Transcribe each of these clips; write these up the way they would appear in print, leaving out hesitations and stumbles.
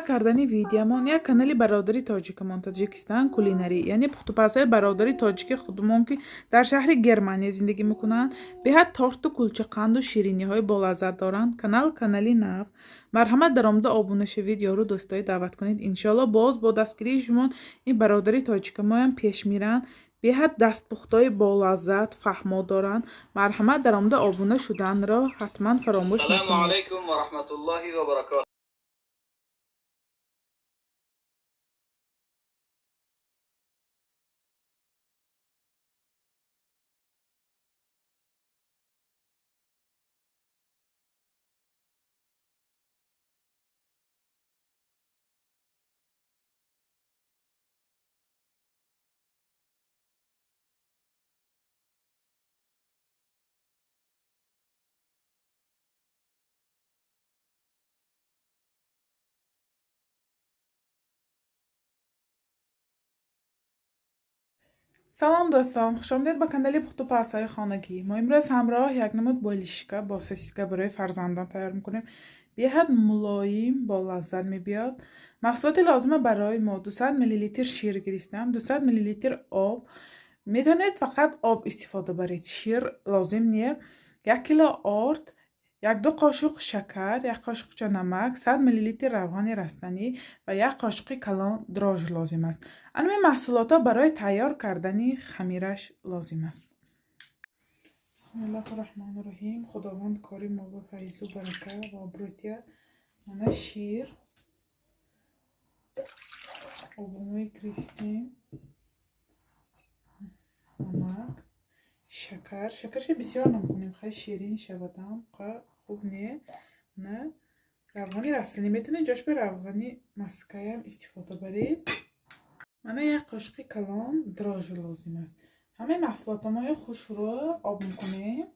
Кардани видеомон як канали бародари тоҷикамон, Таҷикистан кулинарӣ, яъне пухтупазҳои бародари тоҷики худумон, ки дар шаҳри Германия зиндагӣ мекунанд, беҳад торту кулчақанду шириниҳои болаззат доранд. Канал канали нав. Марҳамат, даромада обуна шавед, ёру дӯстои даъват кунед. Иншоалло, боз бо дастгирии шумо ин бародари тоҷикамоям пеш меранд. Беҳад дастпухтҳои болаззат, фаҳмо доранд. Марҳамат, даромада обуна шуданро ҳатман фаромӯш Ассалому накунед. Алайкум ва раҳматуллоҳи ва баракотуҳ. Салом, дӯстон, хушомадед ба канали пухтупазҳои хонагӣ. Мо имрӯз ҳамроҳ як намуд болишка бо сосиска барои фарзандон тайёр мекунем. Беҳад мулоим, болаззат мебиёд. Маҳсулоти лозима барои мо: 200 миллилитр шир гирифтам, 200 миллилитр об. Метавонед фақат об истифода баред, шир лозим не. 1 кило орд, 1-ду қошуқ шакар, 1 қошуқча намак, 100 миллилитр равғани растанӣ ва 1 қошуқи калон дрожжи лозим аст. Анами маҳсулотҳо барои тайёр кардани хамираш лозим аст. Бисмиллоҳи раҳмони раҳим. Худованд кори мо ба файзу барака ва обрӯ диҳад. Мана шир обумӯй гирифтем, намак, шакар. Шакарша бисёр намкунем, хай ширин шавадам хуб не. На равғани растанӣ, метавонед ҷош ба равғани маскаям истифода баред. Мана 1 қошуқи калон дрожжи лозим аст. Ҳамаи маҳсулотҳои хушро об мекунем.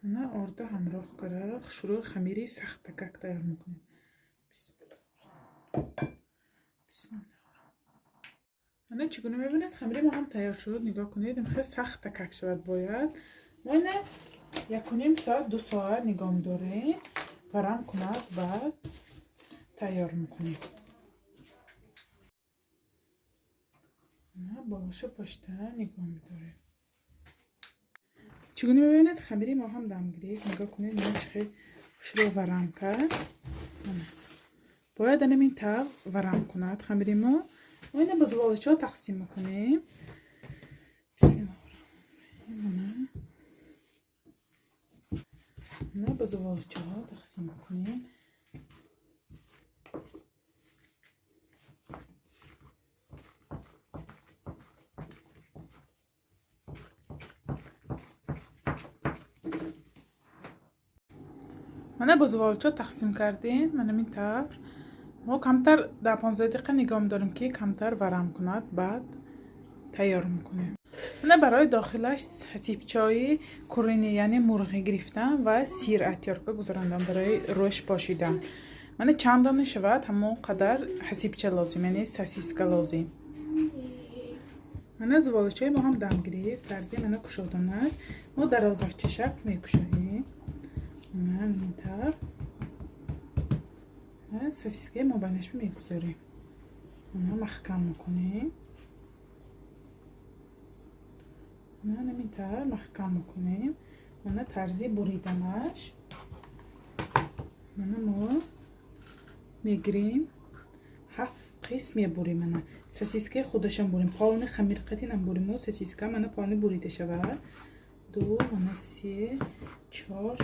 Мана орда ҳамроҳ кара хушрӯи хамири сахтакак тайёр мекунем. Мана чӣ гуна мебинед, хамири мо ҳам тайёр шуд. Нигоҳ кунед, хеле сахтакак шавад бояд. Мо ина 1,5 соат, 2 соат нигоҳ медорем, варам кунад, баъд тайёр мекунем. Болоша пошта нигоҳ медорем. Чӣ гуна мебинед, хамири мо ҳам дам гирифт. Нигоҳ кунед, мана чӣ хел хушрӯ варам кард. Бояд анамин тавр варам кунад хамири мо. Мо ина ба зуволачаҳо тақсим мекунем. Мана ба зуволачаҳо тақсим мекунем. Мана ба зуволачаҳо тақсим кардем, манамин тавр. Мо камтар 10-15 дақиқа нигоҳ медорем, ки камтар варам кунад, баъд тайёр мекунем. Мана барои дохилаш сипчои куриный, яъне мурғӣ гирифтам ва сир атёрка гузарондам барои рӯш пошидан. Мана чанд дона шавад, ҳамон қадар ҳасибча лозим, яъне сосиска лозим. Мана зуволачаи мо ҳам дам гирифт. Тарзи мана кушоданаш: мо дарозакча шакл мекушоем, мана ин тавр. Сосискаи мо байнаш мегузорем, мана маҳкам мекунем, мана ҳамин тавр маҳкам мекунем. Мана тарзи буриданаш: мана мо мегирем, ҳафт қисм мебурем. Мана сосискаи худашам бурем, полный хамир қатӣ намбурему сосиска. Мана полный бурида шавад. Ду, мана се, чор,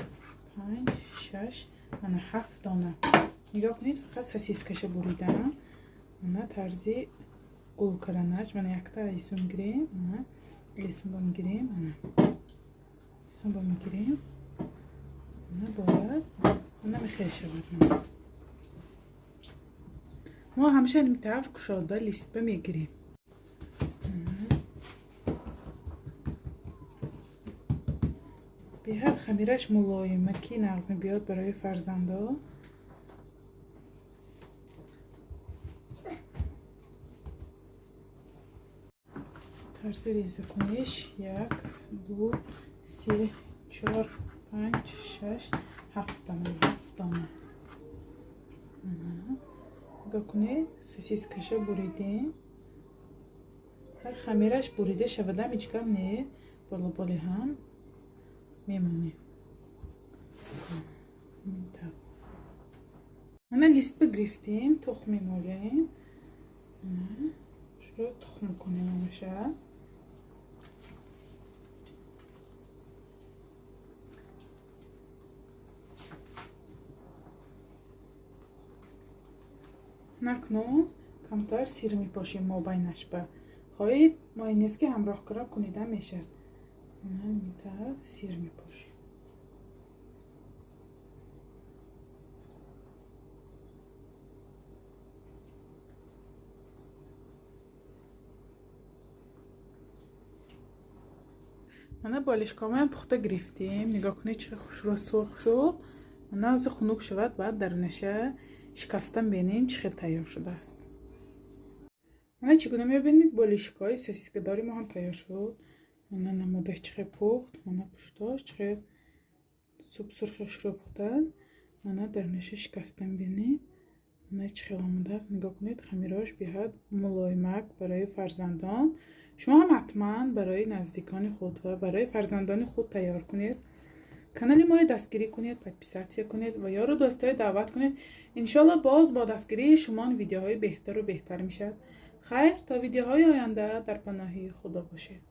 панҷ, шаш, мана ҳафт дона. Нигоҳ кунед, фақат сосискаша буридам. Мана тарзи гул карданаш: мана якта исум гирем, мана исумба мегирем, мана исумба мегирем. Мана бояд мана мехел шавад. Мана мо ҳамеша ин тавр кушода листба мегирем. Беҳад хамираш мулоима, ки нағз мебиёд барои фарзандо. Тарзи резакуниш: як, ду, 3, 4, 5, 6, 7 дона, 7 дона. Нигоҳ кунед, сосискаша буридем. Ҳар хамираш бурида шавадам ҳеҷ гап не, боло-боли ҳам мемонем. Мана лист бигирифтем, тухм мемолем. Шуро тухм кунем ҳамаша. Накнун камтар сир мепошем мобайнаш ба. Хоҳед майонез ки ҳамроҳ кара кунида мешавад. Мана сир мепошем. Мана болишкомаям пухта гирифтем. Нигоҳ кунед, чӣ хушрӯ сурх шуд. Мана ҳозир хунук шавад, баъд дарунаша шикастан бинем чӣ хел тайёр шудааст. Мана чӣ гуна мебинед, болишкои сосискадори мо ҳам тайёр шуд. Мана намудаш чӣ хел пухт, мана пуштош чӣ хел субсурхи хушрӯ пухтад. Мана дарунаша шикастан бинем. Мана чӣ хел омадааст. Нигоҳ кунед, хамирош беҳад мулоимак барои фарзандон. Шумо ҳам ҳатман барои наздикони худ ва барои фарзандони худ тайёр кунед. Канали моро дастгирӣ кунед, подписаться кунед ва ёру дӯстое даъват кунед. Иншоалло боз бо дастгирии шумо видеоҳои беҳтару беҳтар мешавад. Хайр, то видеоҳои оянда дар паноҳи Худо бошед.